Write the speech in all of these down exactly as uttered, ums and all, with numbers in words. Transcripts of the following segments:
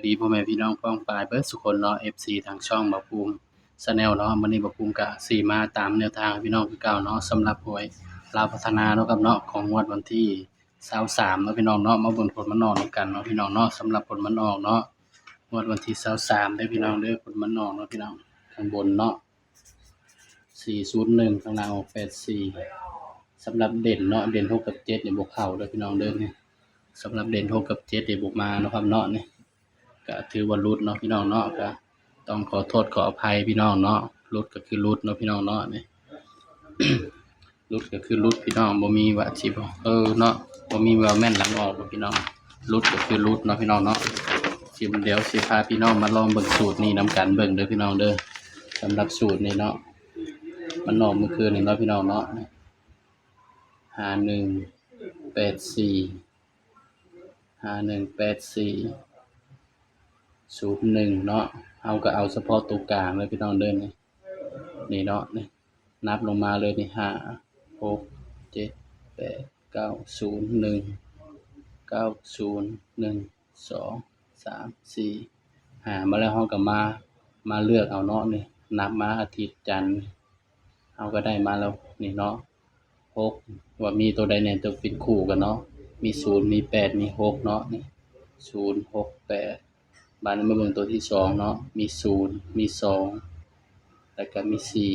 ดีพ่อแม่พี่น้องป้องปายเบิดสุคนเนาะ เอฟซี ทางช่องบ่าวภูมิ Channel เนาะ มื้อนี้บ่าวภูมิกะสิมาตามแนวทางให้พี่น้องคือเก่าเนาะ สำหรับหวยลาวพัฒนาเนาะครับเนาะ ของงวดวันที่ซาวสามเนาะพี่น้องเนาะ มาเบิ่งผลมันออกนำกันเนาะพี่น้องเนาะ สำหรับผลมันออกเนาะ งวดวันที่ซาวสามเด้อพี่น้องเด้อ ผลมันออกเนาะพี่น้อง ข้างบนเนาะ สี่ศูนย์หนึ่ง ข้างล่างออก แปดสี่ สำหรับเด่นเนาะ เด่นหกกับเจ็ดนี่บ่เข้าเด้อพี่น้องเด้อ นี่ สำหรับเด่นหกกับเจ็ดนี่บ่มาเนาะครับเนาะ นี่ ก็ถือว่าหลุดเนาะพี่น้องเนาะ ก็ต้องขอโทษขออภัยพี่น้องเนาะ หลุดก็คือหลุดเนาะพี่น้องเนาะ นี่ หลุดก็คือหลุดพี่น้อง บ่มีว่าสิบ่ เออเนาะ บ่มีว่าแม่นหลังออกเนาะพี่น้อง หลุดก็คือหลุดเนาะพี่น้องเนาะ สิ เดี๋ยวสิพาพี่น้องมาลองเบิ่งสูตรนี้นำกันเบิ่งเด้อพี่น้องเด้อ สำหรับสูตรนี้เนาะ มันออกเมื่อคืนนี้เนาะพี่น้องเนาะ ห้าหนึ่งแปดสี่ ห้าหนึ่งแปดสี่ ศูนย์หนึ่ง เนาะ เฮาก็เอาเฉพาะตัวกลางเลยพี่น้องเด้อ นี่ นี่เนาะ นี่ นับลงมาเลยนี่ ห้า หก เจ็ด แปด เก้า ศูนย์ หนึ่ง เก้า ศูนย์ หนึ่ง สอง สาม สี่ ห้า มาแล้วเฮาก็มา มาเลือกเอาเนาะ นี่ นับมาอาทิตย์จันทร์ เฮาก็ได้มาแล้ว นี่เนาะ หก ว่ามีตัวใดแหน่ ตัวเป็นคู่กันเนาะ มี ศูนย์ มี แปด มี หก เนาะ นี่ ศูนย์ หก แปด บาดนี้มาเบิ่งตัวที่สองเนาะ มี ศูนย์ มี สอง แล้วก็มี สี่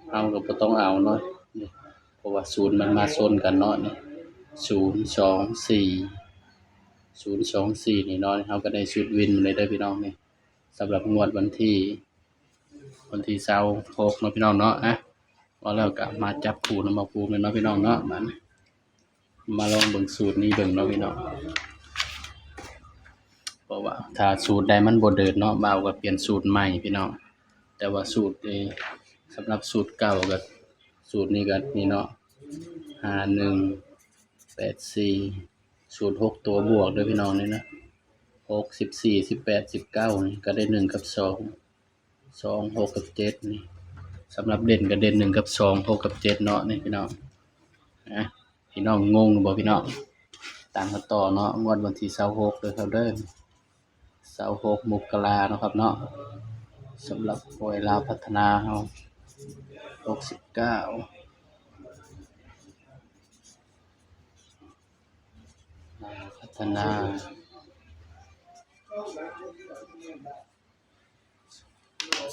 เฮาก็บ่ต้องเอาเนาะ นี่ เพราะว่า ศูนย์ มันมาชนกันเนาะ นี่ ศูนย์ สอง สี่ ศูนย์ สอง สี่ นี่เนาะ เฮาก็ได้ชุดวินมาเลยเด้อพี่น้อง นี่ สำหรับงวดวันที่ วันที่ซาวหกเนาะพี่น้องเนาะ อ่ะ ว่าแล้วก็มาจับคู่นำบ่าวภูมิเลยเนาะพี่น้องเนาะ มา มาลองเบิ่งสูตรนี้เบิ่งเนาะพี่น้อง เพราะว่าถ้าสูตรใดมันบ่เดินเนาะ บ่าวก็เปลี่ยนสูตรใหม่พี่น้อง แต่ว่าสูตรนี้ สำหรับสูตรเก่ากับสูตรนี้ก็นี่เนาะ ห้าหนึ่งแปดสี่ สูตรหกตัวบวกเด้อพี่น้อง นี่นะ หก สิบสี่ สิบแปด สิบเก้า นี่ก็ได้หนึ่งกับสอง สอง หก กับ เจ็ด นี่ สำหรับเด่นก็เด่นหนึ่งกับสอง หก กับ เจ็ด เนาะ นี่พี่น้อง นะ พี่น้องงงบ่พี่น้อง ตามกันต่อเนาะ งวดวันที่ซาวหกเด้อครับเด้อ ซาวหก มกราเนาะครับเนาะ สำหรับหวยลาวพัฒนาเฮา หกสิบเก้า ลาวพัฒนา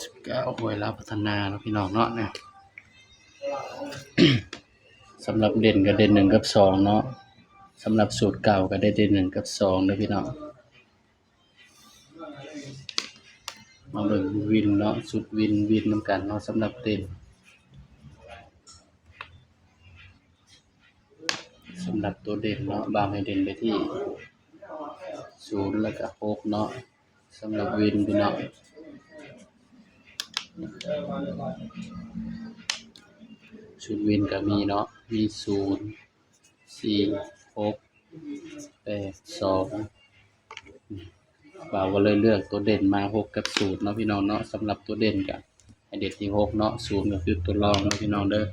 สิบเก้า หวยลาวพัฒนาเนาะพี่น้องเนาะ เนี่ย สำหรับเด่นก็เด่นหนึ่งกับสองเนาะ สำหรับสูตรเก่าก็ได้เด่นหนึ่งกับสองเด้อพี่น้อง มาเบิ่งวินเนาะ ชุดวิน วินนำกันเนาะ สำหรับเด่น สำหรับตัวเด่นเนาะ บ่าวให้เด่นไปที่ ศูนย์ แล้วก็ หก เนาะ สำหรับวินพี่น้อง ชุดวินก็มีเนาะ มี ศูนย์ สี่ หก แปด สอง บ่าวก็เลยเลือกตัวเด่นมา หก กับ ศูนย์ เนาะพี่น้องเนาะ สำหรับตัวเด่นก็ให้เด่นที่ หก เนาะ ศูนย์ ก็คือตัวรองเนาะพี่น้องเด้อ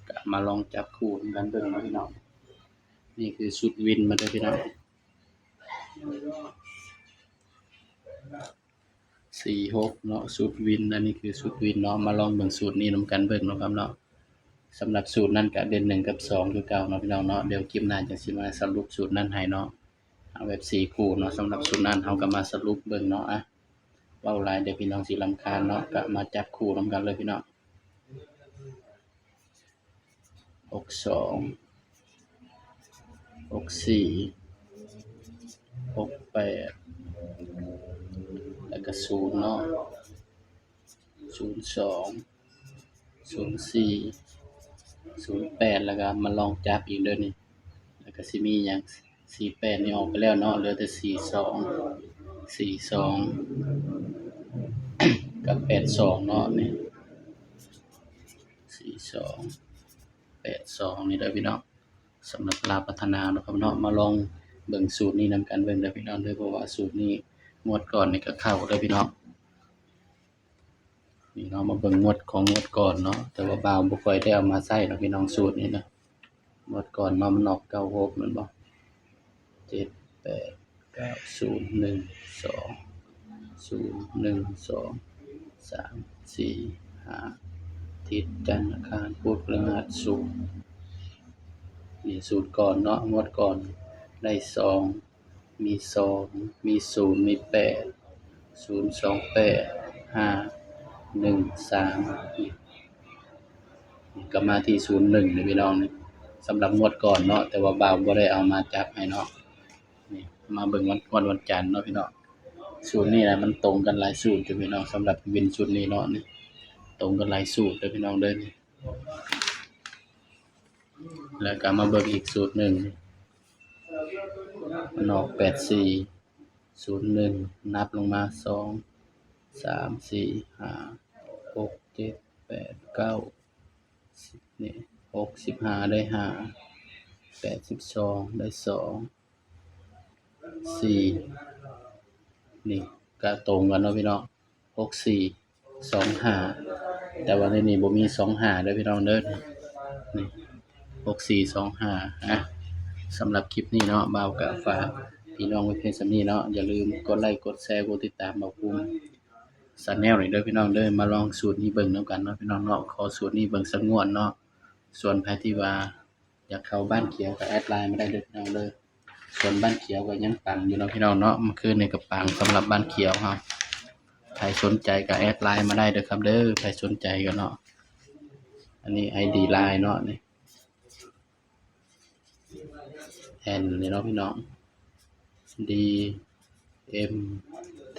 ก็มาลองจับคู่นำกันเบิ่งเนาะพี่น้อง นี่คือชุดวินมาเด้อพี่น้อง สี่ หก เนาะ ชุดวิน อันนี้คือชุดวินเนาะ มาลองเบิ่งสูตรนี้นำกันเบิ่งเนาะครับเนาะ สำหรับสูตรนั้นก็เด่นหนึ่งกับสองคือเก่าเนาะพี่น้องเนาะ เดี๋ยวคลิปหน้าจะสิมาสรุปสูตรนั้นให้เนาะ เอาแบบสี่คู่เนาะ สำหรับสูตรนั้นเฮาก็มาสรุปเบิ่งเนาะ อ่ะ เว้าหลายเดี๋ยวพี่น้องสิรำคาญเนาะ ก็มาจับคู่นำกันเลยพี่น้อง หกสอง หกสี่ หกแปด แล้วก็ ศูนย์ เนาะ ศูนย์สอง ศูนย์สี่ ศูนย์แปด แล้วก็มาลองจับอีกเด้อนี่ แล้วก็สิมีหยัง สี่แปด นี่ออกไปแล้วเนาะ เหลือแต่ สี่สอง สี่สอง กับ แปดสอง เนาะ นี่ สี่สอง แปดสอง นี่เด้อพี่น้อง สำหรับลาวพัฒนาเนาะครับเนาะ มาลองเบิ่งสูตรนี้นำกันเบิ่งเด้อพี่น้องเด้อ เพราะว่าสูตรนี้งวดก่อนนี่ก็เข้าเด้อพี่น้อง นี่เนาะ มาเบิ่งงวดของงวดก่อนเนาะ แต่ว่าบ่าวบ่ค่อยได้เอามาใช้เนาะพี่น้อง สูตรนี้นะ งวดก่อนเนาะ มันออก เก้าหก แม่นบ่ เจ็ดแปด ศูนย์หนึ่งสอง ศูนย์หนึ่งสอง สาม สี่ ห้า อาทิตย์ จันทร์ อังคาร พุธ พฤหัส ศุกร์ นี่สูตรก่อนเนาะ งวดก่อนได้สอง มีสอง มีศูนย์ มีแปด ศูนย์สองแปด ห้าหนึ่งสาม นี่ นี่ก็มาที่ศูนย์หนึ่งนี่พี่น้องนี่ สำหรับงวดก่อนเนาะ แต่ว่าบ่าวบ่ได้เอามาจับให้เนาะ นี่ มาเบิ่งวัน งวดวันจันทร์เนาะพี่น้อง สูตรนี้นะมันตรงกันหลายสูตรอยู่พี่น้อง สำหรับวินสูตรนี้เนาะนี่ ตรงกันหลายสูตรเลยพี่น้องเด้อนี่ แล้วก็มาเบิ่งอีกสูตรหนึ่ง มันออกแปดสี่ ศูนย์หนึ่ง นับลงมา สอง สาม สี่ ห้า หก เจ็ด แปด เก้า สิบ นี่ หก สิบห้า ได้ห้า แปด สิบสอง ได้สอง สี่ นี่ก็ตรงกันเนาะพี่น้อง หกสี่ สองห้า แต่ว่าในนี้บ่มีสองห้าเด้อพี่น้องเด้อ นี่ หกสี่ สองห้า นะ สำหรับคลิปนี้เนาะ บ่าวก็ฝากพี่น้องไว้เพียงส่ำนี้เนาะ อย่าลืมกดไลค์ กดแชร์ กดติดตามบ่าวภูมิ Channel นี่เด้อพี่น้องเด้อ มาลองสูตรนี้เบิ่งนำกันเนาะพี่น้องเนาะ ขอสูตรนี้เบิ่งสักงวดเนาะ ส่วนใครที่ว่าอยากเข้าบ้านเขียวก็แอดไลน์มาได้เด้อพี่น้องเด้อ ส่วนบ้านเขียวก็ยังปังอยู่เนาะพี่น้องเนาะ เมื่อคืนนี้ก็ปังสำหรับบ้านเขียวครับ ใครสนใจก็แอดไลน์มาได้เด้อครับเด้อ ใครสนใจก็เนาะ อันนี้ ไอดี ไลน์เนาะนี่ แอนนี่เนาะพี่น้อง ดี เอ็ม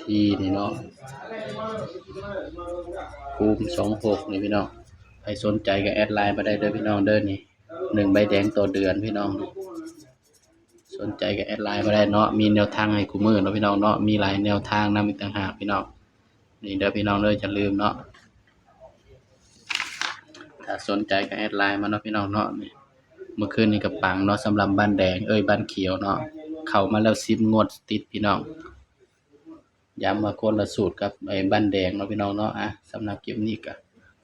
ที นี่เนาะ ภูมิ สองหก นี่พี่น้อง ใครสนใจก็แอดไลน์มาได้เด้อพี่น้องเด้อนี่ หนึ่งใบแดงต่อเดือนพี่น้อง สนใจก็แอดไลน์มาได้เนาะ มีแนวทางให้คู่มื้อเนาะพี่น้องเนาะ มีหลายแนวทางนำอีกต่างหากพี่น้อง นี่เด้อพี่น้องเด้อ อย่าลืมเนาะ ถ้าสนใจก็แอดไลน์มาเนาะพี่น้องเนาะนี่ เมื่อคืนนี้ก็ปังเนาะ สำหรับบ้านแดง เอ้ย บ้านเขียวเนาะ เข้ามาแล้วสิบงวดติดพี่น้อง ย้ำว่าคนละสูตรกับไอ้บ้านแดงเนาะพี่น้องเนาะ อ่ะ สำหรับคลิปนี้ก็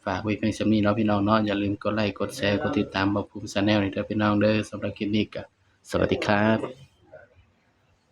ฝากไว้เพียงส่ำนี้เนาะพี่น้องเนาะ อย่าลืมกดไลค์ กดแชร์ กดติดตามบ่าวภูมิ Channel นี่เด้อพี่น้องเด้อ สำหรับคลิปนี้ก็สวัสดีครับ